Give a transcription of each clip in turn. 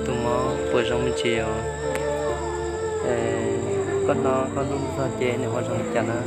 Tus mob puas zoo me ntsis os? Koj hnov koj lub txog ces nws ho zoo li cas na?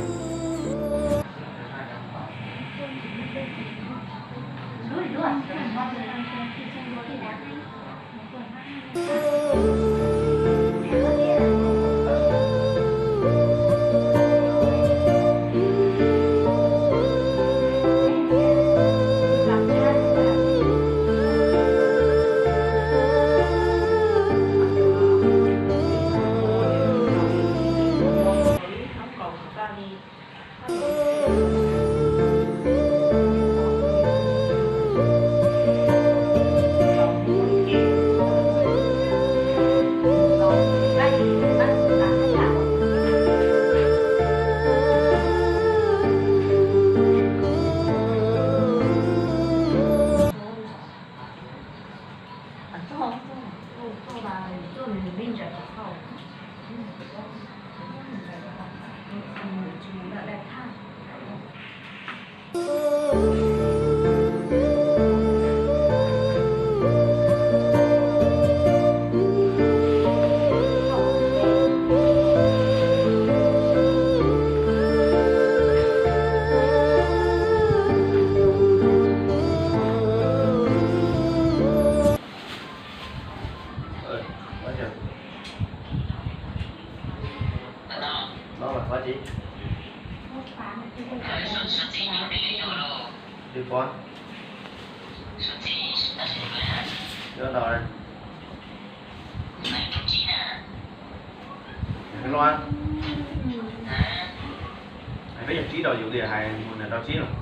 Hais peb caug tsib rau yus tias hais mus nram rau tsib los.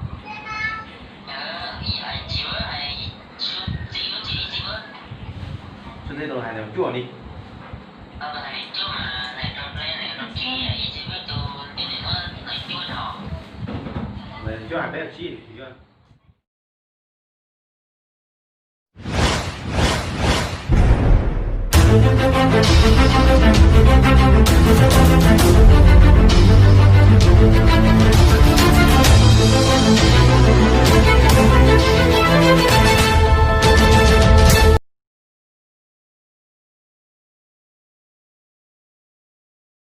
Xub teb tus hais tias cuaj ni. Cuaj hais peb caug tsib.